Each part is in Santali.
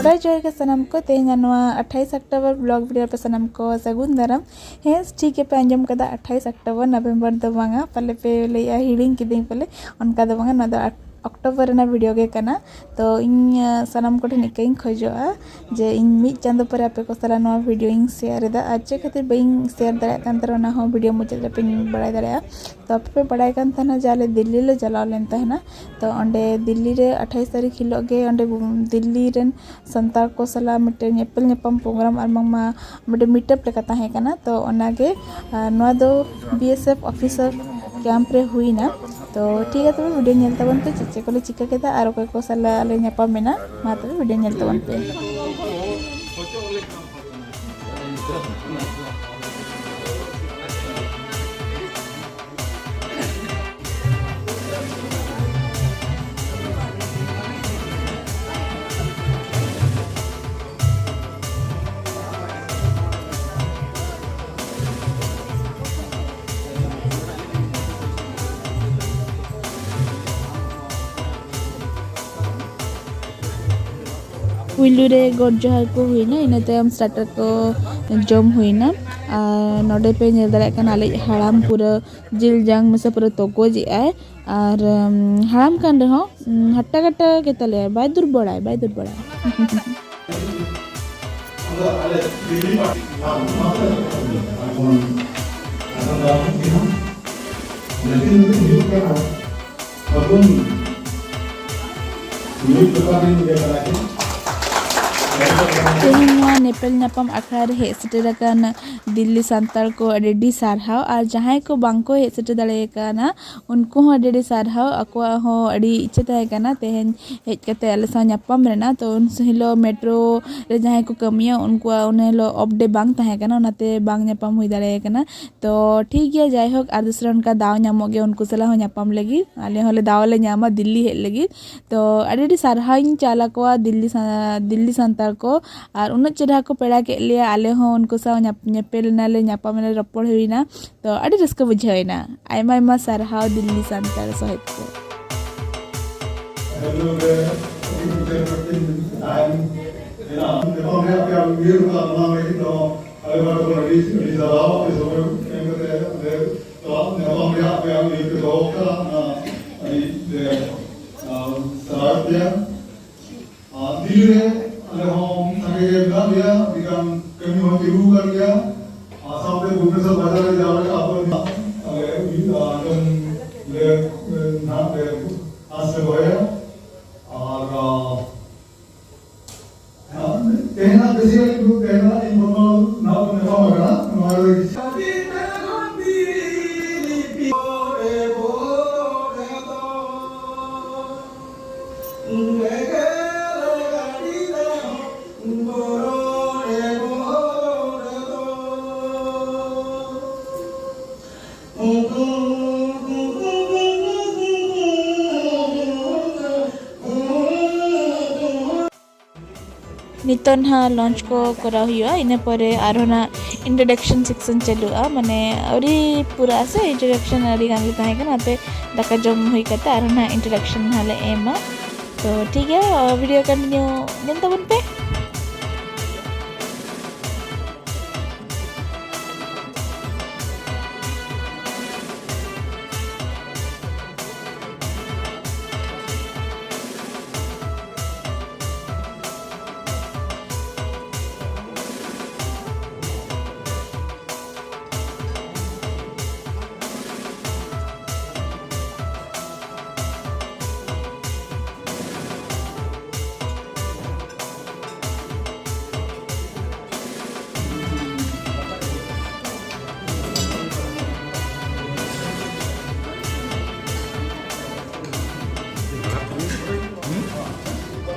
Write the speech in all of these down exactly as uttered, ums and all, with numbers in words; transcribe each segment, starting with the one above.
ᱡᱚᱦᱟᱨ ᱡᱚᱦᱟᱨ ᱜᱮ ᱥᱟᱱᱟᱢ ᱠᱚ᱾ ᱛᱮᱦᱮᱧᱟᱜ ᱱᱚᱣᱟ ᱟᱴᱷᱟᱭᱤᱥ ᱚᱠᱴᱳᱵᱚᱨ ᱵᱞᱚᱜ ᱵᱷᱤᱰᱤᱭᱳ ᱯᱮ ᱥᱟᱱᱟᱢ ᱠᱚ ᱥᱟᱹᱜᱩᱱ ᱫᱟᱨᱟᱢ᱾ ᱦᱮᱸ, ᱴᱷᱤᱠ ᱜᱮᱯᱮ ᱟᱸᱡᱚᱢ ᱠᱟᱫᱟ, ᱟᱴᱷᱟᱭᱤᱥ ᱚᱠᱴᱳᱵᱚᱨ, ᱱᱚᱵᱷᱮᱢᱵᱚᱨ ᱫᱚ ᱵᱟᱝᱟ, ᱯᱟᱞᱮ ᱯᱮ ᱞᱟᱹᱭᱮᱜᱼᱟ ᱦᱤᱲᱤᱧ ᱠᱤᱫᱟᱹᱧ ᱯᱟᱞᱮ, ᱚᱱᱠᱟ ᱫᱚ ᱵᱟᱝᱟ, ᱱᱚᱣᱟ ᱫᱚ ᱟᱴ-, ᱚᱠᱴᱳᱵᱚᱨ ᱨᱮᱱᱟᱜ ᱵᱷᱤᱰᱤᱭᱳ ᱜᱮ ᱠᱟᱱᱟ᱾ ᱛᱚ ᱤᱧ, ᱟ, ᱥᱟᱱᱟᱢ ᱠᱚᱴᱷᱮᱱ ᱤᱠᱟᱹᱧ ᱠᱷᱚᱡᱚᱜᱼᱟ ᱡᱮ ᱤᱧ ᱢᱤᱫ ᱪᱟᱸᱫᱳ ᱯᱚᱨᱮ ᱟᱯᱮ ᱠᱚ ᱥᱟᱞᱟᱜ ᱱᱚᱣᱟ ᱵᱷᱤᱰᱤᱭᱳ ᱤᱧ ᱥᱮᱭᱟᱨ ᱮᱫᱟ᱾ ᱟᱨ ᱪᱮᱫ ᱠᱷᱟᱹᱛᱤᱨ ᱵᱟᱹᱧ ᱥᱮᱭᱟᱨ ᱫᱟᱲᱮᱭᱟᱜ ᱠᱟᱱ ᱛᱟᱦᱮᱱᱟ, ᱚᱱᱟ ᱦᱚᱸ ᱵᱷᱤᱰᱤᱭᱳ ᱢᱩᱪᱟᱹᱫ ᱨᱮᱯᱮ ᱵᱟᱲᱟᱭ ᱫᱟᱲᱮᱭᱟᱜᱼᱟ᱾ ᱛᱚ ᱟᱯᱮ ᱯᱮ ᱵᱟᱲᱟᱭ ᱠᱟᱱ ᱛᱟᱦᱮᱱᱟ ᱡᱮ ᱟᱞᱮ ᱫᱤᱞᱞᱤ ᱞᱮ ᱪᱟᱞᱟᱣ ᱞᱮᱱ ᱛᱟᱦᱮᱱᱟ᱾ ᱛᱚ ᱚᱸᱰᱮ ᱫᱤᱞᱞᱤ ᱨᱮ ᱟᱴᱷᱟᱭᱤᱥ ᱛᱟᱹᱨᱤᱠᱷ ᱦᱤᱞᱳᱜ ᱜᱮ ᱚᱸᱰᱮ ᱫᱤᱞᱞᱤ ᱨᱮᱱ ᱥᱟᱱᱛᱟᱲ ᱠᱚ ᱥᱟᱞᱟᱜ ᱢᱤᱫᱴᱮᱱ ᱧᱮᱯᱮᱞ ᱧᱟᱯᱟᱢ ᱯᱨᱳᱜᱨᱟᱢ ᱟᱨ ᱵᱟᱝᱢᱟ ᱢᱤᱫᱴᱮᱱ ᱢᱤᱴᱟᱯ ᱞᱮᱠᱟ ᱛᱟᱦᱮᱸ ᱠᱟᱱᱟ᱾ ᱛᱚ ᱚᱱᱟᱜᱮ, ᱟᱨ ᱱᱚᱣᱟ ᱫᱚ B S F officer camp ᱨᱮ ᱦᱩᱭᱱᱟ᱾ ᱛᱚ ᱴᱷᱤᱠ ᱜᱮᱭᱟ, ᱛᱚᱵᱮ ᱵᱷᱤᱰᱤᱭᱳ ᱧᱮᱞ ᱛᱟᱵᱚᱱ ᱯᱮ, ᱪᱮᱫ ᱪᱮᱫ ᱠᱚᱞᱮ ᱪᱤᱠᱟᱹ ᱠᱮᱫᱟ ᱟᱨ ᱚᱠᱚᱭ ᱠᱚ ᱥᱟᱞᱟᱜ ᱞᱮ ᱧᱟᱯᱟᱢ ᱮᱱᱟ᱾ ᱢᱟ ᱛᱚᱵᱮ ᱵᱷᱤᱰᱤᱭᱳ ᱧᱮᱞ ᱛᱟᱵᱚᱱ ᱯᱮ᱾ ᱯᱩᱭᱞᱩ ᱨᱮ ᱜᱚᱰ ᱡᱚᱦᱟᱨ ᱠᱚ ᱦᱩᱭᱱᱟ, ᱤᱱᱟᱹ ᱛᱟᱭᱚᱢ ᱥᱴᱟᱨᱴᱟᱨ ᱠᱚ ᱡᱚᱢ ᱦᱩᱭᱱᱟ᱾ ᱟᱨ ᱱᱚᱰᱮ ᱯᱮ ᱧᱮᱞ ᱫᱟᱲᱮᱭᱟᱜ ᱠᱟᱱᱟ, ᱟᱞᱮᱭᱤᱡ ᱦᱟᱲᱟᱢ ᱯᱩᱨᱟᱹ ᱡᱤᱞ ᱡᱟᱝ ᱢᱮᱥᱟ ᱯᱩᱨᱟᱹ ᱛᱚᱜᱚᱡ ᱮᱜᱼᱟᱭ᱾ ᱟᱨ, ᱩᱢ, ᱦᱟᱲᱟᱢ ᱠᱟᱱ ᱨᱮᱦᱚᱸ, ᱩᱢ, ᱦᱟᱴᱴᱟ ᱠᱟᱴᱴᱟ ᱜᱮᱛᱟᱞᱮᱭᱟ, ᱵᱟᱭ ᱫᱩᱨᱵᱚᱲᱟᱭ, ᱵᱟᱭ ᱫᱩᱨᱵᱚᱲᱟᱭ᱾ ᱛᱮᱦᱮᱧ ᱱᱚᱣᱟ ᱧᱮᱯᱮᱞ ᱧᱟᱯᱟᱢ ᱟᱠᱷᱲᱟ ᱨᱮ ᱦᱮᱡ ᱥᱮᱴᱮᱨ ᱟᱠᱟᱱ ᱫᱤᱞᱞᱤ ᱥᱟᱱᱛᱟᱲ ᱠᱚ ᱟᱹᱰᱤ ᱟᱹᱰᱤ ᱥᱟᱨᱦᱟᱣ, ᱟᱨ ᱡᱟᱦᱟᱸᱭ ᱠᱚ ᱵᱟᱝ ᱠᱚ ᱦᱮᱡ ᱥᱮᱴᱮᱨ ᱫᱟᱲᱮ ᱟᱠᱟᱣᱱᱟ, ᱩᱱᱠᱩ ᱦᱚᱸ ᱟᱹᱰᱤ ᱟᱹᱰᱤ ᱥᱟᱨᱦᱟᱣ᱾ ᱟᱠᱚᱣᱟᱜ ᱦᱚᱸ ᱟᱹᱰᱤ ᱤᱪᱪᱷᱟᱹ ᱛᱟᱦᱮᱸ ᱠᱟᱱᱟ ᱛᱮᱦᱮᱧ ᱦᱮᱡ ᱠᱟᱛᱮ ᱟᱞᱮ ᱥᱟᱶ ᱧᱟᱯᱟᱢ ᱨᱮᱱᱟᱜ᱾ ᱛᱚ ᱩᱱ ᱦᱤᱞᱳᱜ ᱢᱮᱴᱨᱳ ᱨᱮ ᱡᱟᱦᱟᱸᱭ ᱠᱚ ᱠᱟᱹᱢᱤᱭᱟ, ᱩᱱᱠᱩᱣᱟᱜ ᱩᱱ ᱦᱤᱞᱳᱜ ᱚᱯᱷ ᱰᱮ ᱵᱟᱝ ᱛᱟᱦᱮᱸ ᱠᱟᱱᱟ, ᱚᱱᱟᱛᱮ ᱵᱟᱝ ᱧᱟᱯᱟᱢ ᱦᱩᱭ ᱫᱟᱲᱮ ᱟᱠᱟᱱᱟ᱾ ᱛᱚ ᱴᱷᱤᱠ ᱜᱮᱭᱟ, ᱡᱟᱭᱦᱳᱠ, ᱟᱨ ᱫᱚᱥᱨᱟ ᱚᱱᱠᱟ ᱫᱟᱣ ᱧᱟᱢᱚᱜ ᱜᱮᱭᱟ ᱩᱱᱠᱩ ᱥᱟᱞᱟᱜ ᱦᱚᱸ ᱧᱟᱯᱟᱢ ᱞᱟᱹᱜᱤᱫ᱾ ᱟᱞᱮ ᱦᱚᱸᱞᱮ ᱫᱟᱣ ᱞᱮ ᱧᱟᱢᱟ ᱫᱤᱞᱞᱤ ᱦᱮᱡ ᱞᱟᱹᱜᱤᱫ᱾ ᱛᱚ ᱟᱹᱰᱤ ᱟᱹᱰᱤ ᱥᱟᱨᱦᱟᱣᱤᱧ ᱪᱟᱞ ᱟᱠᱚᱣᱟ ᱫᱤᱞᱞᱤ ᱥᱟ-, ᱫᱤᱞᱞᱤ ᱥᱟᱱᱛᱟᱲ ᱠᱚ, ᱟᱨ ᱩᱱᱟᱹᱜ ᱪᱮᱨᱦᱟ ᱠᱚ ᱯᱮᱲᱟ ᱠᱮᱫ ᱞᱮᱭᱟ᱾ ᱟᱞᱮ ᱦᱚᱸ ᱩᱱᱠᱩ ᱥᱟᱶ ᱧᱟᱯ-, ᱧᱮᱯᱮᱞ ᱮᱱᱟᱞᱮ, ᱧᱟᱯᱟᱢ ᱮᱱᱟᱞᱮ, ᱨᱚᱯᱚᱲ ᱦᱩᱭᱱᱟ᱾ ᱛᱚ ᱟᱹᱰᱤ ᱨᱟᱹᱥᱠᱟᱹ ᱵᱩᱡᱷᱟᱹᱣ ᱮᱱᱟ᱾ ᱟᱭᱢᱟ ᱟᱭᱢᱟ ᱥᱟᱨᱦᱟᱣ ᱫᱤᱞᱞᱤ ᱥᱟᱱᱛᱟᱲ ᱥᱚᱦᱮᱫ ᱠᱚ᱾ ᱛᱟᱦᱮᱱ ᱮᱱᱟ᱾ ᱧᱟᱯᱟᱢ ᱨᱮᱭᱟᱜ ᱟᱯᱮᱭᱟᱜ ᱩᱭᱦᱟᱹᱨ ᱠᱟᱜ, ᱚᱱᱟ ᱞᱟᱹᱜᱤᱫ ᱫᱚ ᱟᱞᱮ ᱯᱟᱦᱴᱟ ᱠᱷᱚᱱ ᱟᱹᱰᱤ, ᱟᱹᱰᱤ ᱥᱟᱨᱦᱟᱣ᱾ ᱟᱯᱮ ᱥᱚᱢᱚᱭ ᱮᱢ ᱠᱟᱛᱮ ᱟᱞᱮ ᱥᱟᱞᱟᱜ ᱧᱟᱯᱟᱢ ᱨᱮᱭᱟᱜ ᱟᱯᱮᱭᱟᱜ ᱩᱭᱦᱟᱹᱨ ᱯᱮ ᱫᱚᱦᱚ ᱠᱟᱜᱼᱟ, ᱚᱱᱟ ᱟᱹᱰᱤ ᱞᱮ, ᱟᱸ, ᱥᱟᱨᱦᱟᱣᱮᱫ ᱯᱮᱭᱟ᱾ ᱟᱨ ᱫᱤᱞᱞᱤ ᱨᱮ ᱟᱞᱮ ᱦᱚᱸ ᱥᱟᱸᱜᱮ ᱜᱮ ᱢᱮᱱᱟᱜ ᱞᱮᱭᱟ, ᱟᱹᱰᱤ ᱜᱟᱱ ᱠᱟᱹᱢᱤ ᱦᱚᱸ ᱛᱤᱸᱜᱩ ᱟᱠᱟᱱ ᱜᱮᱭᱟ᱾ ᱟᱨ ᱥᱟᱶᱛᱮ ᱵᱷᱩᱵᱽᱱᱮᱥᱚᱨ ᱵᱟᱡᱟᱨ ᱨᱮ ᱡᱟᱦᱟᱸ ᱞᱮᱠᱟ ᱟᱵᱚ ᱟᱞᱮ ᱟᱸᱡᱚᱢ ᱞᱮ, ᱱᱟᱦᱟᱜ ᱞᱮ ᱟᱸᱥ ᱞᱮ ᱫᱚᱦᱚᱭᱟ᱾ ᱟᱨ, ᱟᱸ, ᱛᱮᱦᱮᱧᱟᱜ ᱵᱮᱥᱤ ᱜᱷᱟᱹᱲᱤᱡ ᱫᱚ ᱛᱮᱦᱮᱧᱟᱜ ᱤᱧ ᱦᱚᱲᱢᱚ ᱱᱟᱦᱟᱜ ᱵᱚᱱ ᱧᱟᱯᱟᱢ ᱟᱠᱟᱱᱟ, ᱱᱚᱣᱟ ᱨᱮ ᱱᱤᱛᱚᱜ ᱱᱟᱦᱟᱜ ᱞᱚᱧᱪ ᱠᱚ ᱠᱚᱨᱟᱣ ᱦᱩᱭᱩᱜᱼᱟ, ᱤᱱᱟᱹ ᱯᱚᱨᱮ ᱟᱨᱦᱚᱸ ᱱᱟᱦᱟᱜ ᱤᱱᱴᱨᱳᱰᱟᱠᱥᱚᱱ ᱥᱮᱠᱥᱚᱱ ᱪᱟᱹᱞᱩᱜᱼᱟ, ᱢᱟᱱᱮ ᱟᱹᱣᱨᱤ ᱯᱩᱨᱟᱹᱜ ᱟᱥᱮ ᱤᱱᱴᱨᱳᱰᱟᱠᱥᱚᱱ ᱟᱹᱰᱤ ᱜᱟᱱ ᱜᱮ ᱛᱟᱦᱮᱸ ᱠᱟᱱᱟ, ᱚᱱᱟᱛᱮ ᱫᱟᱠᱟ ᱡᱚᱢ ᱦᱩᱭ ᱠᱟᱛᱮ ᱟᱨᱦᱚᱸ ᱱᱟᱦᱟᱜ ᱤᱱᱴᱨᱳᱰᱟᱠᱥᱚᱱ ᱱᱟᱦᱟᱜ ᱞᱮ ᱮᱢᱟ᱾ ᱛᱚ ᱴᱷᱤᱠ ᱜᱮᱭᱟ, ᱵᱷᱤᱰᱤᱭᱳ ᱠᱚᱱᱴᱤᱱᱤᱭᱩ ᱧᱮᱞ ᱛᱟᱵᱚᱱ ᱯᱮ᱾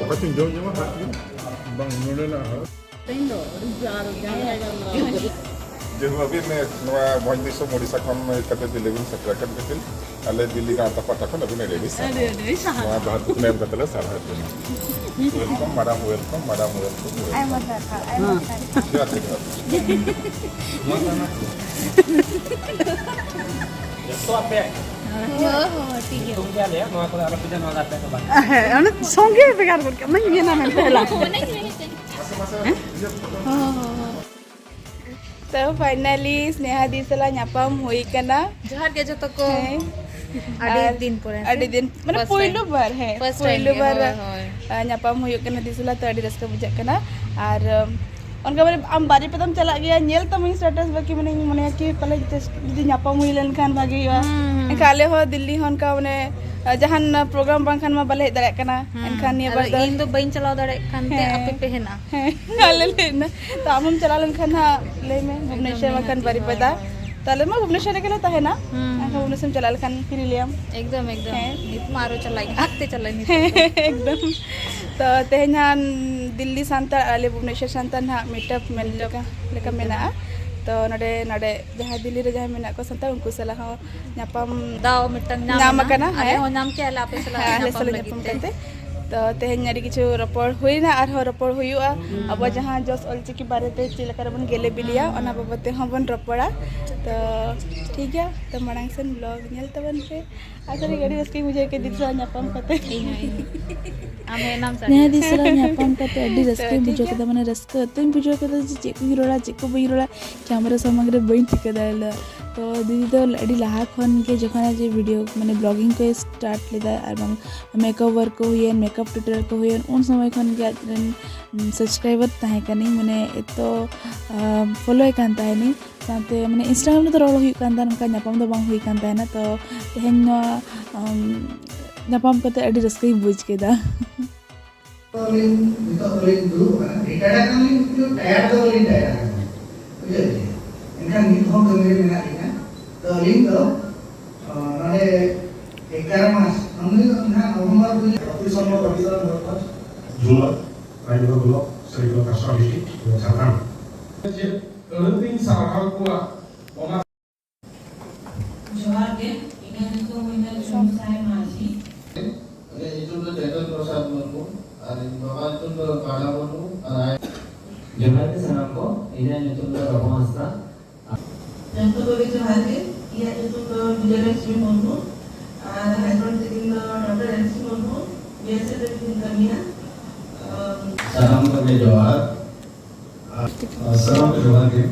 ᱚᱠᱟᱛᱮᱧ ᱡᱚᱢ ᱧᱟᱢᱟ? ᱵᱟᱝ, ᱱᱚᱰᱮᱱᱟᱜ ᱦᱚᱸ᱾ ᱛᱮᱦᱮᱧ ᱫᱚ ᱟᱹᱰᱤ ᱡᱟᱦᱟᱸ ᱞᱮᱠᱟ ᱜᱟᱞᱢᱟᱨᱟᱣ᱾ ᱡᱮᱦᱮᱛᱩ ᱟᱹᱵᱤᱱ ᱱᱚᱣᱟ ᱵᱷᱚᱸᱡᱽ ᱫᱤᱥᱚᱢ ᱳᱰᱤᱥᱟ ᱠᱷᱚᱱ ᱦᱮᱡ ᱠᱟᱛᱮ ᱫᱤᱞᱞᱤ ᱵᱤᱱ ᱥᱮᱴᱮᱨ ᱟᱠᱟᱱ ᱠᱷᱟᱹᱛᱤᱨ ᱟᱞᱮ ᱫᱤᱞᱞᱤ ᱜᱟᱶᱛᱟ ᱯᱟᱦᱴᱟ ᱠᱷᱚᱱ ᱟᱹᱵᱤᱱ ᱟᱹᱰᱤ ᱟᱹᱰᱤ ᱥᱟᱨᱦᱟᱣ᱾ ᱟᱹᱰᱤ ᱟᱹᱰᱤ ᱥᱟᱨᱦᱟᱣ᱾ ᱱᱚᱣᱟ ᱡᱟᱦᱟᱸ ᱛᱩᱠᱱᱟ ᱮᱢ ᱠᱟᱛᱮ ᱞᱮ ᱥᱟᱨᱦᱟᱣᱮᱫ ᱵᱤᱱᱟ᱾ Welcome, madam, welcome, madam, welcome, welcome. ᱟᱭᱢᱟ ᱥᱟᱨᱦᱟᱣ, ᱟᱭᱢᱟ ᱥᱟᱨᱦᱟᱣ᱾ ᱡᱚᱦᱟᱨ ᱜᱮ, ᱡᱚᱦᱟᱨ ᱜᱮ᱾ ᱡᱚᱛᱚ ᱟᱯᱮ᱾ ᱦᱳᱭ, ᱦᱳᱭ, ᱴᱷᱤᱠ ᱜᱮᱭᱟ᱾ ᱧᱩᱛᱩᱢ ᱜᱮ ᱟᱞᱮᱭᱟᱜ, ᱱᱚᱣᱟ ᱠᱚᱨᱮ ᱟᱞᱚ ᱯᱮ ᱧᱟᱢᱟ, ᱟᱞᱮ ᱟᱯᱮ ᱫᱚ ᱵᱟᱝ᱾ ᱦᱮᱸ, ᱚᱱᱟ ᱥᱚᱸᱜᱮ ᱵᱷᱮᱜᱟᱨ ᱜᱚᱫ ᱠᱟᱜ ᱢᱟᱧ ᱢᱮᱱᱟ ᱢᱮᱱᱛᱮ ᱦᱮᱞᱟ᱾ ᱚᱱᱟᱧ ᱢᱮᱱᱮᱫ ᱛᱟᱦᱮᱸᱫ᱾ ᱦᱮᱸ? ᱦᱳᱭ, ᱦᱳᱭ, ᱦᱳᱭ᱾ ᱛᱚ, finally ᱥᱱᱮᱦᱟ ᱫᱤ ᱥᱟᱞᱟᱜ ᱧᱟᱯᱟᱢ ᱦᱩᱭ ᱠᱟᱱᱟ᱾ ᱡᱚᱦᱟᱨ ᱜᱮ ᱡᱚᱛᱚ ᱠᱚ᱾ ᱦᱮᱸ᱾ ᱟᱹᱰᱤ ᱟᱨ ᱫᱤᱱ ᱯᱚᱨᱮ ᱥᱮ? ᱟᱹᱰᱤ ᱫᱤᱱ, ᱢᱟᱱᱮ, first ᱯᱳᱭᱞᱳ time᱾ ᱵᱟᱨ, ᱦᱮᱸ, first time ᱯᱳᱭᱞᱳ ᱜᱮ, ᱵᱟᱨ, ᱦᱳᱭ, ᱦᱳᱭ᱾ ᱟ, ᱧᱟᱯᱟᱢ ᱦᱩᱭᱩᱜ ᱠᱟᱱᱟ ᱫᱤ ᱥᱟᱞᱟᱜ, ᱛᱚ ᱟᱹᱰᱤ ᱨᱟᱹᱥᱠᱟᱹ ᱵᱩᱡᱷᱟᱹᱜ ᱠᱟᱱᱟ᱾ ᱟᱨ, ᱟᱢ, ᱚᱱᱠᱟ, ᱢᱟᱱᱮ, ᱟᱢ ᱵᱟᱨᱮ ᱯᱮ ᱫᱚᱢ ᱪᱟᱞᱟᱜ ᱜᱮᱭᱟ, ᱧᱮᱞ ᱛᱟᱢᱟᱧ status, ᱵᱟᱠᱤ, ᱢᱟᱱᱮᱧ ᱢᱚᱱᱮᱭᱟ ᱠᱤ ᱯᱟᱞᱮ ᱡᱟᱹᱥ-, ᱡᱩᱫᱤ ᱧᱟᱯᱟᱢ ᱦᱩᱭ ᱞᱮᱱᱠᱷᱟᱱ ᱵᱷᱟᱜᱮ ᱦᱩᱭᱩᱜᱼᱟ᱾ ᱦᱩᱸ, ᱦᱩᱸ᱾ ᱮᱱᱠᱷᱟᱱ ᱟᱞᱮ ᱦᱚᱸ ᱫᱤᱞᱞᱤ ᱦᱚᱸ ᱚᱱᱠᱟ, ᱢᱟᱱᱮ, ᱡᱟᱦᱟᱱ program ᱵᱟᱝᱠᱷᱟᱱ ᱢᱟ ᱵᱟᱞᱮ ᱦᱮᱡ ᱫᱟᱲᱮᱭᱟᱜ ᱠᱟᱱᱟ᱾ ᱦᱩᱸ᱾ ᱮᱱᱠᱷᱟᱱ ᱱᱤᱭᱟᱹ ᱟᱫᱚ ᱵᱟᱨ ᱫᱚ ᱤᱧ ᱫᱚ ᱵᱟᱹᱧ ᱪᱟᱞᱟᱣ ᱫᱟᱲᱮᱭᱟᱜ ᱠᱟᱱ ᱛᱮ ᱦᱮᱸ᱾ ᱟᱯᱮ ᱯᱮ ᱦᱮᱱᱟ᱾ ᱦᱮᱸ, ᱟᱞᱮ ᱞᱮ ᱦᱮᱡ ᱮᱱᱟ᱾ ᱛᱚ ᱟᱢᱮᱢ ᱪᱟᱞᱟᱣ ᱞᱮᱱᱠᱷᱟᱱ ᱦᱟᱸᱜ ᱞᱟᱹᱭ ᱢᱮ, ᱮᱠᱫᱚᱢ ᱵᱷᱩᱵᱽᱱᱮᱥᱚᱨ ᱵᱟᱠᱷᱟᱱ ᱱᱤᱦᱟᱹᱛᱤ, ᱦᱳᱭ, ᱵᱟᱨᱤᱯᱟᱫᱟ᱾ ᱦᱳᱭ᱾ ᱛᱚ ᱟᱞᱮ ᱢᱟ ᱵᱷᱩᱵᱽᱱᱮᱥᱚᱨ ᱨᱮᱜᱮ ᱞᱮ ᱛᱟᱦᱮᱱᱟ᱾ ᱦᱩᱸ, ᱮᱱᱠᱷᱟᱱ ᱦᱩᱸ᱾ ᱵᱷᱩᱵᱽᱱᱮᱥᱚᱨ ᱮᱢ ᱪᱟᱞᱟᱣ ᱞᱮᱠᱷᱟᱱ ᱯᱷᱤᱨᱤ ᱞᱮᱭᱟᱢ᱾ ᱮᱠᱫᱚᱢ, ᱮᱠᱫᱚᱢ᱾ ᱦᱮᱸ᱾ ᱱᱤᱛ ᱢᱟ ᱟᱨᱚ ᱪᱟᱞᱟᱜ ᱜᱮ, ᱦᱟᱛ ᱛᱮ ᱪᱟᱞᱟᱜ ᱱᱤᱛ ᱦᱮᱸ, ᱫᱚ᱾ ᱮᱠᱫᱚᱢ᱾ ᱛᱚ ᱛᱮᱦᱮᱧ ᱦᱟᱸᱜ ᱫᱤᱞᱞᱤ ᱥᱟᱱᱛᱟᱲ ᱟᱨ ᱟᱞᱮ ᱵᱷᱩᱵᱽᱱᱮᱥᱚᱨ ᱥᱟᱱᱛᱟᱲ ᱦᱟᱸᱜ meet up ᱢᱮᱱ meet up ᱞᱮᱠᱟ, ᱞᱮᱠᱟ ᱦᱩᱭ ᱠᱟᱱᱟ᱾ ᱢᱮᱱᱟᱜᱼᱟ᱾ ᱛᱚ ᱱᱚᱰᱮ, ᱱᱚᱰᱮ ᱡᱟᱦᱟᱸᱭ ᱫᱤᱞᱞᱤ ᱨᱮ ᱡᱟᱦᱟᱸᱭ ᱢᱮᱱᱟᱜ ᱠᱚ ᱥᱟᱱᱛᱟᱲ, ᱩᱱᱠᱩ ᱥᱟᱞᱟᱜ ᱦᱚᱸ ᱧᱟᱯᱟᱢ ᱫᱟᱣ ᱢᱤᱫᱴᱟᱝ ᱧᱟᱢ ᱧᱟᱢ ᱮᱱᱟ᱾ ᱟᱠᱟᱱᱟ, ᱟᱞᱮ ᱦᱮᱸ᱾ ᱦᱚᱸ ᱧᱟᱢ ᱠᱮᱜᱼᱟ ᱞᱮ ᱟᱯᱮ ᱥᱟᱞᱟᱜ ᱦᱮᱸ, ᱟᱞᱮ ᱧᱟᱯᱟᱢ ᱥᱟᱞᱟᱜ ᱞᱟᱹᱜᱤᱫ ᱧᱟᱯᱟᱢ ᱛᱮ᱾ ᱠᱟᱛᱮ᱾ ᱛᱚ, ᱛᱮᱦᱮᱧ ᱟᱹᱰᱤ ᱠᱤᱪᱷᱩ ᱨᱚᱯᱚᱲ ᱦᱩᱭᱱᱟ, ᱟᱨᱦᱚᱸ ᱨᱚᱯᱚᱲ ᱦᱩᱭᱩᱜᱼᱟ᱾ ᱦᱩᱸ᱾ ᱟᱵᱚ ᱡᱟᱦᱟᱸ ᱡᱚᱥ ᱚᱞᱪᱤᱠᱤ ᱵᱟᱨᱮᱛᱮ ᱪᱮᱫ ᱞᱮᱠᱟ ᱨᱮᱵᱚᱱ ᱜᱮᱞᱮ ᱵᱤᱞᱤᱭᱟ, ᱦᱩᱸ᱾ ᱚᱱᱟ ᱵᱟᱵᱚᱫ ᱛᱮᱦᱚᱸ ᱵᱚᱱ ᱨᱚᱯᱚᱲᱟ᱾ ᱛᱚ, ᱴᱷᱤᱠ ᱜᱮᱭᱟ, ᱛᱚ, ᱢᱟᱲᱟᱝ ᱥᱮᱱ vlog ᱧᱮᱞ ᱛᱟᱵᱚᱱ ᱯᱮ᱾ ᱟᱥᱟ ᱠᱚᱨᱮ ᱟᱹᱰᱤ ᱨᱟᱹᱥᱠᱟᱹᱧ ᱵᱩᱡᱷᱟᱹᱣ ᱠᱮᱫᱟ ᱫᱤᱫᱤ ᱥᱟᱶ ᱧᱟᱯᱟᱢ ᱠᱟᱛᱮ᱾ ᱤᱧ ᱦᱚᱸ, ᱤᱧ ᱦᱚᱸ᱾ ᱟᱢ ᱦᱮᱡ ᱮᱱᱟᱢ ᱥᱮ? ᱱᱮᱦᱟ ᱫᱤ ᱥᱟᱞᱟᱜ ᱧᱟᱯᱟᱢ ᱠᱟᱛᱮ ᱟᱹᱰᱤ ᱛᱚ, ᱨᱟᱹᱥᱠᱟᱹᱧ ᱴᱷᱤᱠ ᱵᱩᱡᱷᱟᱹᱣ ᱜᱮᱭᱟ᱾ ᱠᱮᱫᱟ, ᱢᱟᱱᱮ, ᱨᱟᱹᱥᱠᱟᱹ ᱮᱛᱚᱧ ᱵᱩᱡᱷᱟᱹᱣ ᱠᱮᱫᱟ ᱡᱮ ᱪᱮᱫ ᱠᱚᱧ ᱨᱚᱲᱟ, ᱪᱮᱫ ᱠᱚ ᱵᱟᱹᱧ ᱨᱚᱲᱟ, ᱠᱮᱢᱮᱨᱟ ᱥᱟᱢᱟᱝ ᱨᱮ ᱵᱟᱹᱧ ᱴᱷᱤᱠᱟᱹ ᱫᱟᱲᱮ ᱞᱮᱫᱟ᱾ ᱛᱚ ᱫᱤᱫᱤ ᱫᱚ ᱟᱹᱰᱤ ᱞᱟᱦᱟ ᱠᱷᱚᱱ ᱜᱮ, ᱡᱚᱠᱷᱚᱱ ᱡᱮ video, ᱢᱟᱱᱮ, vlogging ᱠᱚᱭ start ᱞᱮᱫᱟ, ᱟᱨ ᱵᱟᱝ makeup work ᱠᱚ ᱦᱩᱭᱮᱱ, makeup tutorial ᱠᱚ ᱦᱩᱭᱮᱱ, ᱩᱱ ᱥᱚᱢᱚᱭ ᱠᱷᱚᱱ ᱜᱮ ᱟᱡ ᱨᱮᱱ, ᱩᱢ, subscriber ᱛᱟᱦᱮᱸ ᱠᱟᱹᱱᱟᱹᱧ, ᱢᱟᱱᱮ, ᱮᱛᱚ, ᱟᱢ, follow ᱮ ᱠᱟᱱ ᱛᱟᱦᱮᱱᱤᱧ᱾ ᱥᱟᱶᱛᱮ, ᱢᱟᱱᱮ, Instagram ᱨᱮᱫᱚ ᱨᱚᱲ ᱦᱩᱭᱩᱜ ᱠᱟᱱ ᱛᱟᱦᱮᱱᱟ, ᱚᱱᱠᱟ ᱧᱟᱯᱟᱢ ᱫᱚ ᱵᱟᱝ ᱦᱩᱭ ᱠᱟᱱ ᱛᱟᱦᱮᱱᱟ᱾ ᱛᱚ ᱛᱮᱦᱮᱧ ᱱᱚᱣᱟ, ᱟᱢ, ᱧᱟᱯᱟᱢ ᱠᱟᱛᱮ ᱟᱹᱰᱤ ᱨᱟᱹᱥᱠᱟᱹᱧ ᱵᱩᱡᱽ ᱠᱮᱫᱟ᱾ ᱟᱹᱞᱤᱧ ᱱᱤᱛᱚᱜ ᱫᱚᱞᱤᱧ ᱫᱩᱲᱩᱵ ᱟᱠᱟᱱᱟ, retired ᱟᱠᱟᱱᱟᱞᱤᱧ, ᱠᱤᱱᱛᱩ tired ᱫᱚ ᱵᱟᱹᱞᱤᱧ tired ᱟᱠᱟᱱᱟ, ᱵᱩᱡᱷᱟᱹᱣ ᱪᱮ? ᱮᱱᱠᱷᱟᱱ ᱱᱤᱛ ᱦᱚᱸ ᱠᱟᱹᱢᱤ ᱨᱮ ᱢᱮᱱᱟᱜ ᱞᱤᱧᱟ᱾ ᱛᱚ ᱟᱹᱞᱤᱧ ᱫᱚ, ᱚ, ᱱᱚᱰᱮ ᱮᱜᱟᱨᱚ ᱢᱟᱥ, ᱱᱚᱜᱼᱚᱭ ᱱᱟᱦᱟᱜ November ᱫᱩ ᱦᱟᱡᱟᱨ ᱪᱚᱵᱵᱤᱥ ᱠᱷᱚᱱ ᱵᱚᱱ ᱯᱨᱚᱛᱤᱵᱟᱨ ᱦᱚᱲ ᱠᱚ ᱡᱷᱩᱢᱟᱨ, ᱨᱟᱡᱽᱱᱚᱜᱚᱨ ᱵᱞᱚᱠ, ᱥᱟᱹᱨᱤᱜᱚᱲ ᱠᱟᱥᱲᱟ ᱰᱤᱥᱴᱨᱤᱠᱴ, ᱡᱷᱟᱲᱠᱷᱚᱸᱰ᱾ ᱪᱮᱫ ᱟᱹᱲᱟᱹ ᱛᱤᱧ ᱥᱟᱨᱦᱟᱣ ᱠᱚᱣᱟ, ᱚᱱᱟ ᱡᱚᱦᱟᱨ ᱜᱮ, ᱤᱧᱟᱹᱜ ᱧᱩᱛᱩᱢ ᱦᱩᱭᱱᱟ ᱪᱩᱱᱥᱟᱭ ᱢᱟᱹᱡᱷᱤ᱾ ᱤᱧᱟᱹᱜ ᱧᱩᱛᱩᱢ ᱫᱚ ᱪᱮᱛᱚᱱ ᱯᱨᱚᱥᱟᱫᱽ ᱢᱩᱨᱢᱩ ᱟᱨ ᱤᱧ ᱵᱟᱵᱟ ᱧᱩᱛᱩᱢ ᱫᱚ ᱠᱟᱲᱟ ᱢᱩᱨᱢᱩ ᱟᱨ ᱟᱭ᱾ ᱡᱚᱦᱟᱨ ᱜᱮ ᱥᱟᱱᱟᱢ ᱠᱚ, ᱤᱧᱟᱹᱜ ᱧᱩᱛᱩᱢ ᱫᱚ ᱵᱟᱵᱩ ᱦᱟᱸᱥᱫᱟ᱾ ᱡᱚᱛᱚ ᱠᱚᱜᱮ ᱡᱚᱦᱟᱨ ᱜᱮ, ᱤᱧᱟᱹᱜ ᱧᱩᱛᱩᱢ ᱫᱚ ᱵᱤᱡᱚᱭᱞᱚᱠᱥᱢᱤ ᱢᱩᱨᱢᱩ, ᱟᱨ ᱦᱟᱭᱫᱨᱟᱵᱟᱫ ᱨᱮᱱ ᱫᱚ ᱰᱚᱠᱴᱚᱨ ᱮᱢ ᱥᱤ ᱢᱩᱨᱢᱩ, ᱵᱤ ᱮᱥ ᱮᱯᱷ ᱨᱮ ᱠᱤᱱ ᱠᱟᱹᱢᱤᱭᱟ᱾ ᱥᱟᱱᱟᱢ ᱠᱚᱜᱮ ᱡᱚᱦᱟᱨ᱾ ᱟᱨ, ᱥᱟᱱᱟᱢ ᱠᱚ ᱡᱚᱦᱟᱨ ᱜᱮ᱾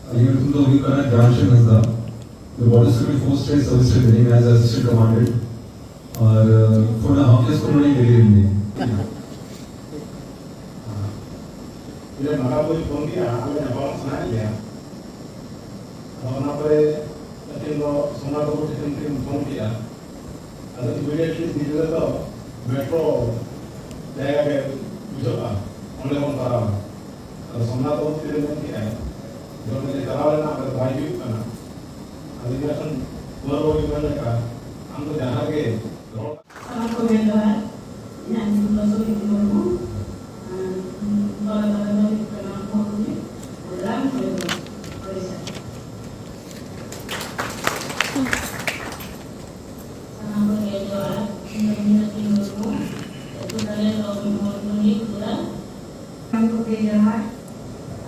ᱟᱹᱞᱤᱧᱟᱜ ᱧᱩᱛᱩᱢ ᱫᱚ ᱦᱩᱭᱩᱜ ᱠᱟᱱᱟ ᱡᱟᱱᱥᱮᱱ ᱦᱟᱸᱥᱫᱟ᱾ The Border Security Force ᱨᱮ service ᱨᱮ ᱢᱤᱱᱟᱹᱧᱟ as Assistant Commandant᱾ ᱟᱨ, ᱯᱷᱳᱱ ᱦᱟᱯᱮ ᱥᱠᱩᱞ ᱨᱮ ᱰᱮᱞᱤ ᱨᱮ ᱢᱤᱱᱟᱹᱧᱟ᱾ ᱤᱧᱟᱹᱜ ᱱᱟᱜᱟᱢ ᱵᱳᱭ ᱯᱷᱳᱱ ᱠᱮᱜᱼᱟ, ᱟᱞᱮ ᱧᱟᱯᱟᱢ ᱥᱟᱱᱟᱭᱮᱫ ᱞᱮᱭᱟ᱾ ᱟᱫᱚ ᱚᱱᱟ ᱯᱚᱨᱮ ᱟᱹᱠᱤᱱ ᱫᱚ ᱥᱳᱢᱱᱟᱛᱷ ᱵᱟᱵᱩ ᱴᱷᱮᱱ ᱠᱤᱱ ᱯᱷᱳᱱ ᱠᱮᱜᱼᱟ᱾ ᱟᱫᱚ immediately ᱫᱤᱞᱞᱤ ᱨᱮᱫᱚ ᱢᱮᱴᱨᱳ ᱡᱟᱭᱜᱟ ᱜᱮ ᱵᱩᱡᱷᱟᱹᱜᱼᱟ, ᱚᱸᱰᱮ ᱵᱚᱱ ᱠᱚᱨᱟᱣᱟ᱾ ᱟᱫᱚ ᱥᱳᱢᱱᱟᱛᱷ ᱵᱟᱵᱩ ᱛᱤᱨᱮ ᱢᱮᱱ ᱠᱮᱜᱼᱟᱭ ᱡᱮ ᱚᱸᱰᱮ ᱞᱮ ᱪᱟᱞᱟᱣ ᱞᱮᱱᱟ, ᱚᱸᱰᱮ ᱫᱚ ᱵᱟᱭ ᱦᱩᱭᱩᱜ ᱠᱟᱱᱟ᱾ ᱟᱫᱚ ᱤᱧ ᱴᱷᱮᱱ ᱠᱷᱚᱱ ᱢᱟᱹᱨ ᱵᱟᱹᱵᱩᱭ ᱢᱮᱱ ᱞᱮᱠᱟ, ᱟᱢ ᱫᱚ ᱡᱟᱦᱟᱸ ᱨᱮᱜᱮ ᱨᱚᱲ᱾ ᱥᱟᱱᱟᱢ ᱠᱚᱜᱮ ᱡᱚᱦᱟᱨ᱾ ᱤᱧᱟᱹᱜ ᱧᱩᱛᱩᱢ ᱫᱚ ᱥᱩᱨᱤᱛ ᱢᱩᱨᱢᱩ᱾ ᱟᱨ ᱤᱧ ᱫᱚ ᱦᱩᱭᱩᱜ ᱠᱟᱱᱟ ᱢᱩᱨᱢᱩ, ᱡᱮᱞᱟ ᱢᱚᱭᱩᱨᱵᱷᱚᱸᱡᱽ, ᱳᱰᱤᱥᱟ᱾ ᱥᱟᱱᱟᱢ ᱠᱚᱜᱮ ᱡᱚᱦᱟᱨ᱾ ᱤᱧ ᱫᱚ ᱢᱤᱱᱟᱠᱠᱷᱤ ᱢᱩᱨᱢᱩ᱾ ᱟᱹᱛᱩ ᱛᱟᱞᱮ ᱫᱚ ᱢᱚᱭᱩᱨᱵᱷᱚᱸᱡᱽ ᱡᱮᱞᱟ᱾ ᱥᱟᱱᱟᱢ ᱠᱚᱜᱮ ᱡᱚᱦᱟᱨ᱾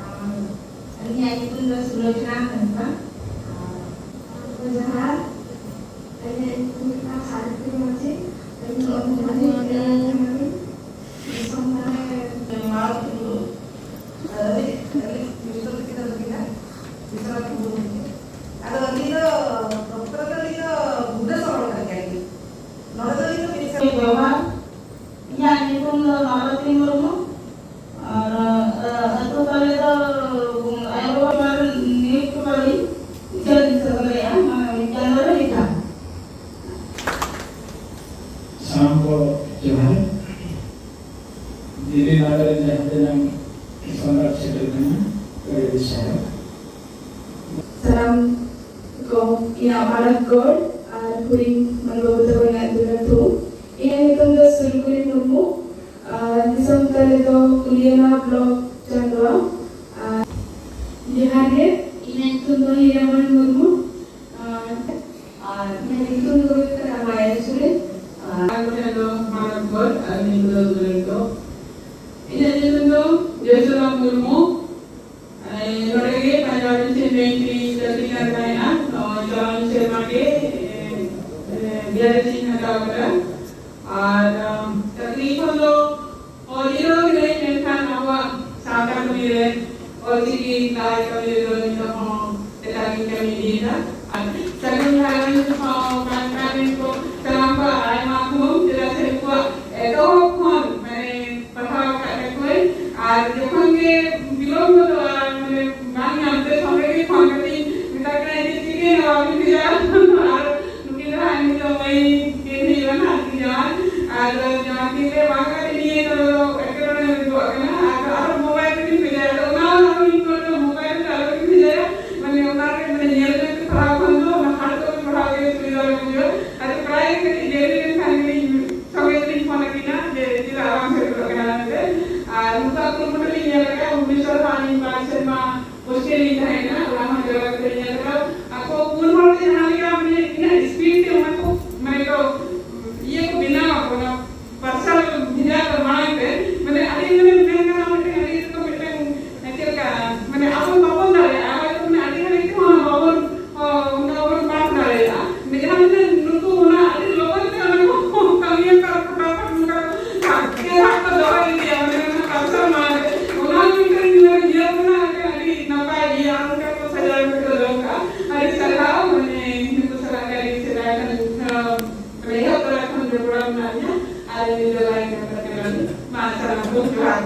ᱟᱨ ᱟᱹᱞᱤᱧᱟᱜ ᱧᱩᱛᱩᱢ ᱫᱚ ᱥᱩᱞᱳᱪᱚᱱᱟ ᱦᱟᱸᱥᱫᱟ᱾ ᱟᱨ ᱥᱟᱱᱟᱢ ᱠᱚᱜᱮ ᱡᱚᱦᱟᱨ᱾ ᱟᱹᱞᱤᱧᱟᱜ ᱧᱩᱛᱩᱢ ᱦᱩᱭᱩᱜ ᱠᱟᱱᱟ ᱥᱟᱵᱤᱛᱨᱤ ᱢᱟᱹᱡᱷᱤ᱾ ᱟᱹᱞᱤᱧ ᱫᱚ ᱚᱱᱛᱚᱨ ᱢᱟᱹᱡᱷᱤ ᱠᱟᱱᱟᱞᱤᱧ᱾ ᱫᱤᱥᱚᱢ ᱛᱟᱞᱮ ᱢᱟᱲᱟᱝ ᱴᱩᱰᱩ᱾ ᱟᱹᱞᱤᱧ, ᱟᱹᱞᱤᱧ ᱧᱩᱛᱩᱢ ᱛᱟᱹᱠᱤᱱ ᱫᱚ ᱱᱩᱠᱤᱱ ᱫᱚ ᱵᱤᱥᱣᱚᱱᱟᱛᱷ ᱴᱩᱰᱩ ᱢᱟᱹᱡᱷᱤ᱾ ᱟᱫᱚ ᱟᱹᱞᱤᱧ ᱫᱚ ᱫᱚᱯᱛᱚᱨ ᱫᱚ ᱟᱹᱞᱤᱧ ᱫᱚ ᱵᱷᱩᱵᱽᱱᱮᱥᱚᱨ ᱦᱚᱲ ᱠᱟᱱ ᱜᱮᱭᱟᱞᱤᱧ᱾ ᱱᱚᱰᱮ ᱫᱚ ᱟᱹᱞᱤᱧ ᱫᱚ ᱵᱤᱥ- ᱡᱚᱦᱟᱨ᱾ ᱤᱧᱟᱹᱜ ᱧᱩᱛᱩᱢ ᱫᱚ ᱢᱟᱞᱚᱛᱤ ᱢᱩᱨᱢᱩ᱾ ᱟᱨ, ᱟ, ᱟᱹᱛᱩ ᱛᱟᱞᱮ ᱫᱚ, ᱟᱭᱳ ᱵᱟᱵᱟ ᱱᱤᱭᱩᱡᱽ ᱯᱮᱯᱟᱨ ᱨᱤᱧ ᱩᱪᱷᱟᱹᱱ ᱥᱟᱹᱛ ᱞᱮᱜᱼᱟ, ᱢᱟᱱᱮ ᱪᱟᱸᱫᱳ ᱨᱮ ᱢᱤᱫ ᱫᱷᱟᱣ᱾ ᱥᱟᱱᱟᱢ ᱠᱚ ᱡᱚᱦᱟᱨ᱾ ᱫᱤᱞᱞᱤ ᱱᱟᱜᱟᱨ ᱨᱮ ᱡᱟᱦᱟᱸ ᱛᱤᱱᱟᱹᱜ ᱥᱟᱢᱨᱟᱴ ᱥᱮᱴᱮᱨ ᱠᱟᱱᱟ, ᱟᱹᱰᱤ ᱟᱹᱰᱤ ᱥᱟᱨᱦᱟᱣ᱾ ᱥᱟᱱᱟᱢ ᱠᱚ ᱤᱧᱟᱹᱜ ᱢᱟᱱᱚᱛ ᱜᱚᱰ ᱟᱨ ᱦᱩᱰᱤᱧ ᱢᱟᱹᱭ ᱵᱟᱹᱵᱩ ᱛᱟᱠᱚ ᱤᱧᱟᱹᱜ ᱫᱩᱞᱟᱹᱲ ᱛᱷᱩᱢ᱾ ᱤᱧᱟᱹᱜ ᱧᱩᱛᱩᱢ ᱫᱚ ᱥᱩᱨᱩᱠᱩᱱᱤ ᱢᱩᱨᱢᱩ᱾ ᱟᱨ ᱫᱤᱥᱚᱢ ᱛᱟᱞᱮ ᱫᱚ ᱠᱩᱞᱤᱭᱟᱱᱟ ᱵᱞᱚᱠ ᱪᱟᱸᱫᱽᱣᱟ᱾ ᱟᱨ ᱡᱚᱦᱟᱨ ᱜᱮ, ᱤᱧᱟᱹᱜ ᱧᱩᱛᱩᱢ ᱫᱚ ᱦᱤᱨᱟᱢᱚᱱᱤ ᱢᱩᱨᱢᱩ᱾ ᱟᱨ, ᱟᱨ ᱤᱧᱟᱹᱜ ᱧᱩᱛᱩᱢ ᱫᱚ ᱦᱩᱭᱩᱜ ᱠᱟᱱᱟ ᱢᱟᱭᱟ ᱥᱚᱨᱮᱱ᱾ ᱟᱨ ᱟᱞᱮ ᱴᱷᱮᱱ ᱫᱚ ᱢᱟᱱᱚᱛ ᱜᱚᱰ ᱟᱨ ᱤᱧ ᱫᱚ ᱫᱩᱞᱟᱹᱲ ᱫᱚ᱾ ᱤᱧᱟᱹᱜ ᱧᱩᱛᱩᱢ ᱫᱚ ᱡᱚᱭᱥᱚᱞᱟ ᱢᱩᱨᱢᱩ᱾ ᱟᱨ ᱱᱚᱰᱮ ᱜᱮ ᱯᱟᱸᱡᱟᱵ ᱨᱮ ᱪᱮᱱᱱᱟᱭ ᱛᱮᱧ ᱪᱟᱹᱠᱨᱤ ᱠᱟᱱ ᱛᱟᱦᱮᱸᱫᱼᱟ᱾ ᱱᱚᱜᱼᱚᱭ ᱪᱟᱞᱟᱣᱮᱱ ᱥᱮᱨᱢᱟ ᱜᱮ, ᱮ, ᱟᱨ ᱪᱟᱹᱠᱨᱤ ᱠᱷᱚᱱ ᱫᱚ ᱚᱞ ᱡᱤᱨᱟᱹᱣ ᱠᱟᱹᱱᱟᱹᱧ, ᱢᱮᱱᱠᱷᱟᱱ ᱟᱵᱚᱣᱟᱜ ᱥᱟᱶᱛᱟ ᱠᱟᱹᱢᱤ ᱨᱮ ᱚᱞᱪᱤᱠᱤ ᱞᱟᱦᱟᱭ ᱠᱟᱹᱢᱤ ᱨᱮᱫᱚ ᱱᱤᱛᱚᱜ ᱦᱚᱸ ᱞᱮᱛᱟᱲ ᱜᱤᱧ ᱠᱟᱹᱢᱤ ᱤᱫᱤᱭᱮᱫᱟ᱾ ᱟᱨ ᱥᱟᱹᱜᱩᱱ ᱜᱷᱟᱨᱚᱸᱡᱽ ᱦᱚᱸ ᱠᱟᱱ ᱠᱟᱱ ᱠᱚ ᱥᱟᱱᱟᱢ ᱠᱚᱣᱟᱜ ᱟᱭᱢᱟ ᱛᱷᱩᱢ, ᱪᱮᱫᱟᱜ ᱥᱮ ᱩᱱᱠᱩᱣᱟᱜ ᱮᱛᱚᱦᱚᱵ ᱠᱷᱚᱱ ᱢᱟᱱᱮ ᱯᱟᱲᱦᱟᱣ ᱟᱠᱟᱫ ᱛᱟᱠᱚᱣᱟᱹᱧ᱾ ᱟᱨ ᱡᱚᱠᱷᱚᱱ ᱜᱮ ᱵᱤᱞᱚᱢ ᱜᱚᱫᱚᱜᱼᱟ, ᱢᱟᱱᱮ ᱵᱟᱝ ᱧᱟᱢ ᱛᱮ, ᱥᱚᱸᱜᱮ ᱜᱮ ᱯᱷᱳᱱ ᱠᱟᱛᱮᱧ ᱢᱮᱛᱟ ᱠᱤᱱᱟ ᱡᱮ, "ᱪᱤᱠᱟᱹᱭᱮᱱᱟ, ᱵᱟᱵᱤᱱ ᱵᱷᱮᱡᱟ ᱟᱠᱟᱫᱟ?" ᱟᱨ ᱱᱩᱠᱤᱱ ᱫᱚ ᱦᱟᱸᱜ ᱱᱤᱛᱚᱜ ᱢᱟᱹᱭ ᱠᱤᱱ ᱦᱩᱭᱩᱜᱼᱟ ᱱᱟᱦᱟᱜ, ᱩᱱᱠᱤᱱ ᱡᱟᱶᱟᱭ᱾ ᱟᱨ ᱡᱟᱶᱟᱭ ᱠᱤᱱ ᱞᱟᱹᱭᱟ, "ᱵᱟᱝ ᱜᱟᱱᱚᱜᱼᱟ, ᱱᱤᱭᱟᱹ ᱠᱚᱫᱚ ᱮᱴᱠᱮᱴᱚᱬᱮ ᱦᱩᱭ ᱠᱚᱜ ᱠᱟᱱᱟ, ᱟᱨ ᱟᱨᱚ ᱢᱳᱵᱟᱭᱤᱞ ᱨᱮᱠᱤᱱ ᱵᱷᱮᱡᱟᱭᱟ, ᱟᱫᱚ ᱚᱱᱟ ᱦᱚᱸ ᱟᱨᱚ ᱤᱧ ᱠᱚᱨᱮ ᱫᱚ ᱢᱳᱵᱟᱭᱤᱞ ᱨᱮ ᱟᱞᱚ ᱠᱤᱱ ᱵᱷᱮᱡᱟᱭᱟ", ᱢᱟᱱᱮ ᱚᱱᱟ ᱨᱮ ᱢᱟᱱᱮ ᱧᱮᱞ ᱧᱮᱞ ᱛᱮ ᱯᱟᱲᱦᱟᱣ ᱠᱷᱚᱱ ᱫᱚ ᱚᱱᱟ ᱦᱟᱨᱰ ᱠᱚᱯᱤ ᱯᱟᱲᱦᱟᱣ ᱜᱮ ᱥᱩᱵᱤᱫᱷᱟ ᱞᱮ ᱵᱩᱡᱷᱟᱹᱣᱟ᱾ ᱟᱫᱚ ᱯᱨᱟᱭ ᱜᱮ ᱠᱟᱹᱴᱤᱡ ᱫᱮᱨᱤ ᱞᱮᱱᱠᱷᱟᱱ ᱜᱮᱞᱤᱧ ᱥᱚᱸᱜᱮ ᱛᱮᱞᱤᱧ ᱯᱷᱳᱱ ᱟᱹᱠᱤᱱᱟ ᱡᱮ ᱪᱮᱫᱟᱜ ᱵᱟᱝ ᱥᱮᱴᱮᱨᱚᱜ ᱠᱟᱱᱟ ᱢᱮᱱᱛᱮ᱾ ᱟᱨ ᱱᱩᱠᱩᱣᱟᱜ ᱠᱩᱨᱩᱢᱩᱴᱩ ᱞᱤᱧ ᱧᱮᱞ ᱟᱠᱟᱫᱼᱟ, ᱵᱷᱩᱵᱽᱱᱮᱥᱚᱨ ᱦᱚᱸ ᱟᱹᱞᱤᱧ ᱵᱟᱨ ᱥᱮᱨᱢᱟ ᱦᱳᱥᱴᱮᱞ ᱞᱤᱧ ᱛᱟᱦᱮᱸ ᱠᱟᱱᱟ, ᱚᱱᱟ ᱦᱚᱸ ᱡᱚᱜᱟᱡᱳᱜᱽ ᱨᱮ ᱧᱮᱞ ᱨᱟᱠᱟᱵ᱾ ᱟᱠᱚ ᱯᱩᱱ ᱦᱚᱲ ᱛᱮ ᱡᱟᱦᱟᱸ ᱞᱮᱠᱟ ᱢᱟᱱᱮ ᱛᱤᱱᱟᱹᱜ ᱥᱯᱤᱰ ᱛᱮ ᱚᱱᱟ ᱠᱚ ᱢᱟᱱᱮ ᱠᱚ ᱤᱭᱟᱹ ᱠᱚ ᱵᱮᱱᱟᱣ ᱟᱠᱚ, ᱚᱱᱟ ᱯᱟᱨᱥᱟᱞ ᱵᱷᱮᱡᱟ ᱫᱚ ᱢᱟᱲᱟᱝ ᱛᱮ ᱢᱟᱱᱮ ᱟᱹᱰᱤ ᱢᱟᱱᱮ ᱢᱮᱱ ᱜᱟᱱᱚᱜᱼᱟ ᱢᱤᱫᱴᱮᱱ ᱟᱹᱰᱤ ᱨᱚᱠᱚᱢ ᱢᱤᱫᱴᱮᱱ ᱪᱮᱫ ᱞᱮᱠᱟ ᱢᱟᱱᱮ ᱟᱵᱚ ᱵᱟᱵᱚᱱ ᱫᱟᱲᱮᱭᱟᱜᱼᱟ, ᱦᱚᱭᱛᱳ ᱢᱟᱱᱮ ᱟᱹᱰᱤ ᱜᱷᱟᱹᱲᱤᱡ ᱛᱮᱦᱚᱸ ᱚᱱᱟ ᱵᱟᱵᱚᱱ ᱚᱱᱟ ᱵᱚᱱ ᱯᱟᱥ ᱫᱟᱲᱮᱭᱟᱜᱼᱟ᱾ ᱢᱮᱱᱠᱷᱟᱱ ᱱᱩᱠᱩ ᱚᱱᱟ ᱟᱹᱰᱤ ᱞᱚᱜᱚᱱ ᱛᱮ ᱚᱱᱟ ᱠᱚ ᱠᱟᱹᱢᱤᱭᱟᱠᱚ ᱟᱨ ᱯᱷᱚᱴᱟᱯᱷᱚᱴ ᱱᱚᱝᱠᱟ ᱠᱚ ᱪᱮᱦᱨᱟ ᱠᱚ ᱫᱚᱦᱚ ᱤᱫᱤᱭᱟ, ᱢᱟᱱᱮ ᱚᱱᱟ ᱯᱟᱨᱥᱟᱞ ᱢᱟᱲᱟᱝ ᱨᱮ᱾ ᱚᱱᱟ ᱢᱤᱫᱴᱟᱝ ᱧᱮᱞ ᱠᱟᱱᱟ, ᱟᱹᱰᱤ ᱱᱟᱯᱟᱭ ᱜᱮᱭᱟ, ᱚᱱᱠᱟ ᱠᱚ ᱥᱟᱡᱟᱣ ᱠᱟᱛᱮ ᱠᱚ ᱫᱚᱦᱚ ᱠᱟᱜᱼᱟ᱾ ᱟᱹᱰᱤ ᱥᱟᱨᱦᱟᱣ, ᱢᱟᱱᱮ ᱱᱩᱠᱩ ᱥᱟᱞᱟᱜ ᱜᱮ ᱟᱹᱰᱤ ᱥᱮᱫᱟᱭ ᱠᱷᱚᱱ, ᱢᱟᱱᱮ ᱮᱦᱚᱵ ᱛᱚᱨᱟ ᱠᱷᱚᱱ ᱡᱚᱯᱲᱟᱣ ᱢᱮᱱᱟᱜ ᱞᱤᱧᱟ᱾ ᱟᱨ ᱟᱹᱞᱤᱧ ᱫᱚ ᱞᱟᱭ ᱠᱟᱛᱷᱟ ᱠᱟᱱᱟ᱾ ᱢᱟ ᱥᱟᱱᱟᱢ ᱠᱚ ᱡᱚᱦᱟᱨ᱾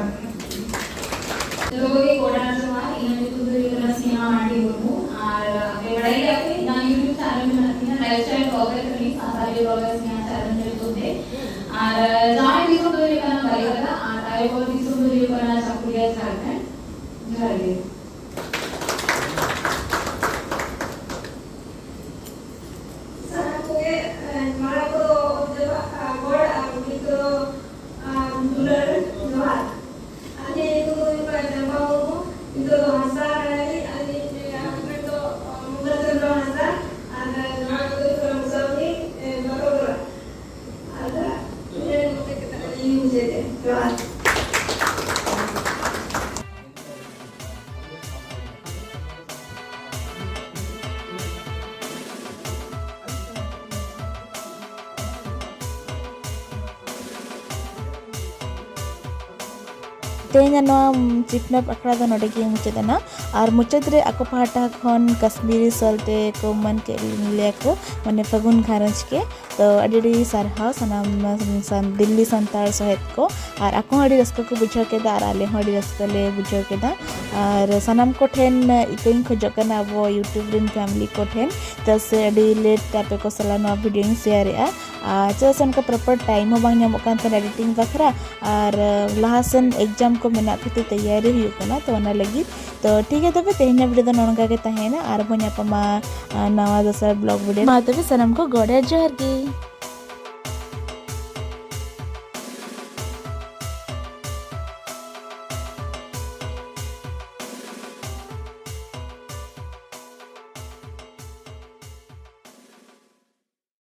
ᱡᱚᱛᱚ ᱠᱚᱜᱮ ᱜᱚᱰ ᱟᱨ ᱡᱚᱦᱟᱨ᱾ ᱤᱧᱟᱹᱜ ᱧᱩᱛᱩᱢ ᱫᱚ ᱦᱩᱭᱩᱜ ᱠᱟᱱᱟ ᱥᱱᱮᱦᱟ ᱢᱟᱨᱰᱤ ᱢᱩᱨᱢᱩ᱾ ᱟᱨ ᱟᱯᱮ ᱵᱟᱲᱟᱭ ᱜᱮᱭᱟ ᱯᱮ, ᱤᱧᱟᱹᱜ YouTube channel ᱢᱮᱱᱟᱜ ᱛᱤᱧᱟ, Lifestyle Blogger ᱠᱟᱹᱱᱟᱹᱧ, ᱥᱟᱱᱛᱟᱲᱤ blogger ᱥᱱᱮᱦᱟ channel ᱧᱩᱛᱩᱢ ᱛᱮ᱾ ᱟᱨ ᱡᱟᱶᱟᱭ ᱫᱤᱥᱚᱢ ᱫᱚ ᱦᱩᱭᱩᱜ ᱠᱟᱱᱟ ᱵᱟᱞᱤᱯᱟᱫᱟ, ᱟᱨ ᱟᱭᱳ ᱵᱟᱵᱟ ᱫᱤᱥᱚᱢ ᱫᱚ ᱦᱩᱭᱩᱜ ᱠᱟᱱᱟ ᱪᱟᱠᱩᱞᱤᱭᱟ, ᱡᱷᱟᱲᱠᱷᱚᱸᱰ᱾ ᱡᱚᱦᱟᱨ ᱜᱮ᱾ ᱥᱟᱱᱟᱢ ᱠᱚᱜᱮ, ᱮ, ᱢᱟᱲᱟᱝ ᱫᱚ ᱡᱚᱛᱚᱣᱟᱜ, ᱟ, ᱜᱚᱲ ᱟᱨ ᱱᱤᱛ ᱫᱚ, ᱟ, ᱫᱩᱞᱟᱹᱲ ᱡᱚᱦᱟᱨ᱾ ᱟᱹᱞᱤᱧᱟᱜ ᱧᱩᱛᱩᱢ ᱫᱚ ᱦᱩᱭᱩᱜ ᱠᱟᱱᱟ ᱪᱟᱢᱯᱟ ᱢᱩᱨᱢᱩ᱾ ᱱᱤᱛᱚᱜ ᱫᱚ ᱦᱟᱸᱥᱫᱟ ᱠᱟᱱᱟᱞᱤᱧ᱾ ᱟᱹᱞᱤᱧ, ᱮ, husband ᱫᱚ, ᱟ, ᱢᱚᱝᱜᱚᱞ ᱪᱚᱸᱫᱽᱨᱚ ᱦᱟᱸᱥᱫᱟ ᱟᱨ ᱱᱚᱣᱟ ᱠᱚᱫᱚ ᱦᱩᱭᱩᱜ ᱠᱟᱱᱟ ᱢᱩᱥᱟᱯᱷᱤᱨ, ᱮ, ᱵᱟᱠᱚᱲᱟ᱾ ᱟᱨ ᱤᱱᱟᱹ ᱢᱩᱪᱟᱹᱫ ᱠᱟᱛᱮ ᱟᱹᱞᱤᱧ ᱞᱤᱧ ᱢᱩᱪᱟᱹᱫᱮᱜᱼᱟ᱾ ᱡᱚᱦᱟᱨ᱾ ᱛᱮᱦᱮᱧᱟᱜ ᱱᱚᱣᱟ ᱪᱤᱯᱱᱟᱯ ᱟᱠᱷᱲᱟ ᱫᱚ ᱱᱚᱰᱮ ᱜᱮ ᱢᱩᱪᱟᱹᱫ ᱮᱱᱟ᱾ ᱟᱨ ᱢᱩᱪᱟᱹᱫ ᱨᱮ ᱟᱠᱚ ᱯᱟᱦᱴᱟ ᱠᱷᱚᱱ ᱠᱟᱥᱢᱤᱨᱤ ᱥᱚᱞ ᱛᱮ ᱠᱚ ᱢᱮᱱ ᱠᱮᱫ ᱞᱮᱭᱟ ᱠᱚ, ᱢᱟᱱᱮ ᱯᱷᱟᱹᱜᱩᱱ ᱜᱷᱟᱨᱚᱸᱡᱽ ᱜᱮ᱾ ᱛᱚ ᱟᱹᱰᱤ ᱟᱹᱰᱤ ᱥᱟᱨᱦᱟᱣ ᱥᱟᱱᱟᱢ ᱥᱟᱱ- ᱫᱤᱞᱞᱤ ᱥᱟᱱᱛᱟᱲ ᱥᱚᱦᱮᱫ ᱠᱚ᱾ ᱟᱨ ᱟᱠᱚ ᱦᱚᱸ ᱟᱹᱰᱤ ᱨᱟᱹᱥᱠᱟᱹ ᱠᱚ ᱵᱩᱡᱷᱟᱹᱣ ᱠᱮᱫᱟ ᱟᱨ ᱟᱞᱮ ᱦᱚᱸ ᱟᱹᱰᱤ ᱨᱟᱹᱥᱠᱟᱹ ᱞᱮ ᱵᱩᱡᱷᱟᱹᱣ ᱠᱮᱫᱟ᱾ ᱟᱨ ᱥᱟᱱᱟᱢ ᱠᱚᱴᱷᱮᱱ ᱤᱠᱟᱹᱧ ᱠᱷᱚᱡᱚᱜ ᱠᱟᱱᱟ ᱟᱵᱚ YouTube ᱨᱮᱱ family ᱠᱚᱴᱷᱮᱱ, ᱪᱮᱫᱟᱜ ᱥᱮ ᱟᱹᱰᱤ late ᱛᱮ ᱟᱯᱮ ᱠᱚ ᱥᱟᱞᱟᱜ ᱱᱚᱣᱟ videoᱧ shareᱮᱫᱼᱟ᱾ ᱟᱨ ᱪᱮᱫᱟᱜ ᱥᱮ ᱚᱱᱠᱟ proper time ᱦᱚᱸ ᱵᱟᱝ ᱧᱟᱢᱚᱜ ᱠᱟᱱ ᱛᱟᱦᱮᱱᱟ editing ᱵᱟᱠᱷᱨᱟ, ᱟᱨ ᱞᱟᱦᱟ ᱥᱮᱱ exam ᱠᱚ ᱢᱮᱱᱟᱜ ᱠᱷᱟᱹᱛᱤᱨ ᱛᱮᱭᱟᱨᱤ ᱦᱩᱭᱩᱜ ᱠᱟᱱᱟ, ᱛᱚ ᱚᱱᱟ ᱞᱟᱹᱜᱤᱫ᱾ ᱛᱚ ᱴᱷᱤᱠ ᱜᱮᱭᱟ, ᱛᱚᱵᱮ ᱛᱮᱦᱮᱧᱟᱜ video ᱫᱚ ᱱᱚᱜᱼᱚ ᱱᱚᱝᱠᱟ ᱜᱮ ᱛᱟᱦᱮᱸᱭᱮᱱᱟ, ᱟᱨᱵᱚᱱ ᱧᱟᱯᱟᱢᱟ ᱟᱨ ᱱᱟᱣᱟ ᱫᱚᱥᱟᱨ vlog video᱾ ᱢᱟ ᱛᱚᱵᱮ ᱥᱟᱱᱟᱢ ᱠᱚ ᱜᱚᱰ ᱟᱨ ᱡᱚᱦᱟᱨ ᱜᱮ᱾